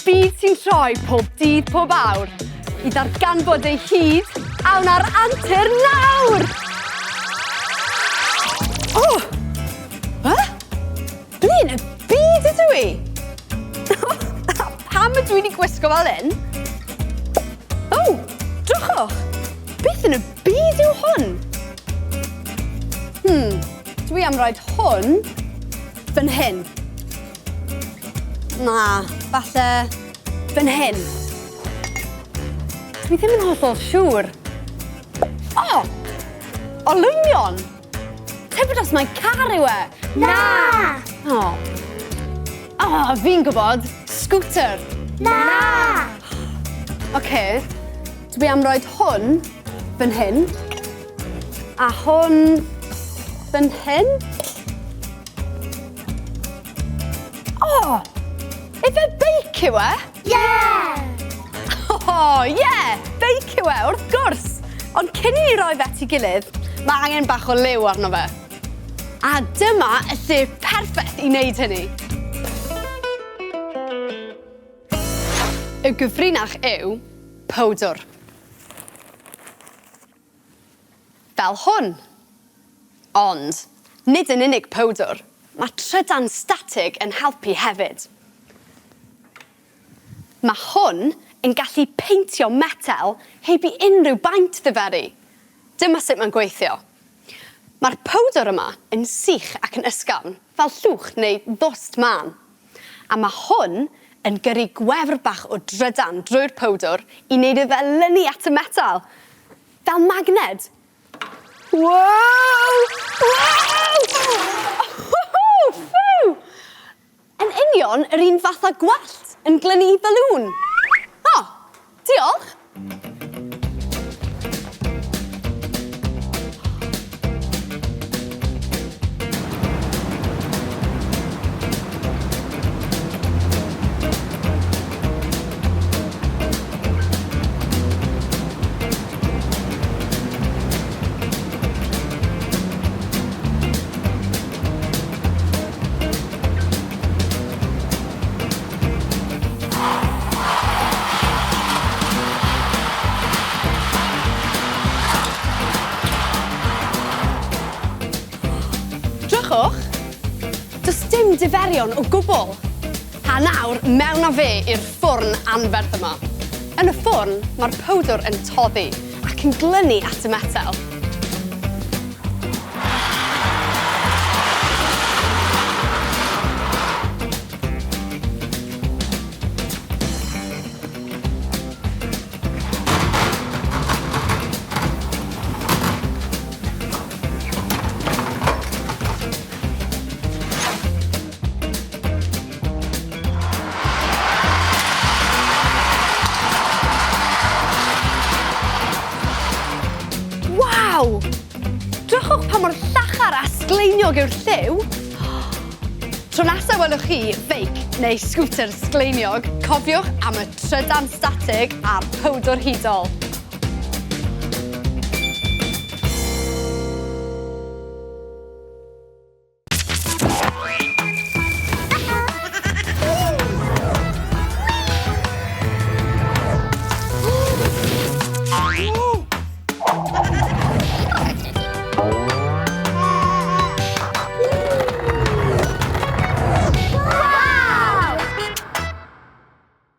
byd sy'n troi pob dydd pob awr. I ddarganfod ei hyd, awn ar antur nawr! O! Huh? Ble yn y byd ydw i? Pam ydw i wedi gwisgo fel hyn? O! Drychwch! Beth yn y byd yw hwn? Hmm, dwi am roed hwn fan hyn. Na, falle fan hyn. Dwi ddim yn hollol siŵr. O! Olwynion! Tybed os mae car yw e? Na! O. O, fi'n gwybod. Scooter. Na! Oce. Dwi am roed hwn fan hyn. A hwn fan hyn. O! Ife beic yw e? Ie! O, ie! Beic yw e, wrth gwrs! Ond cyn i ni roi fe at ei gilydd, mae angen bach o liw arno fe. A dyma y lle perffaith i wneud hynny. Y gyfrinach yw powdwr. Fel hwn. Ond, nid yn unig powdwr, mae trydan statig yn helpu hefyd. Mae hwn yn gallu peintio metel heb i unrhyw baent ddiferu. Dyma sut mae'n gweithio. Mae'r powdwr yma yn sych ac yn ysgafn, fel llwch neu ddwst mân. A mae hwn yn gyrru gwefr bach o drydan drwy'r powdwr i wneud iddo fe lynu at y metel. Fel magned. Wow! Wow! Ffw! Yn union yr un fath â gwallt yn glynu i balŵn. O, diolch! Drychwch! Does dim diferion o gwbl! A nawr, mewn â fe i'r ffwrn anferth yma. Yn y ffwrn, mae'r powdwr yn toddi ac yn glynu at y metel. Waw! Drychwch pa mor llachar a sgleiniog yw'r lliw! Tro nesa welwch chi feic neu sgwter sgleiniog, cofiwch am y trydan statig a'r powdwr hudol.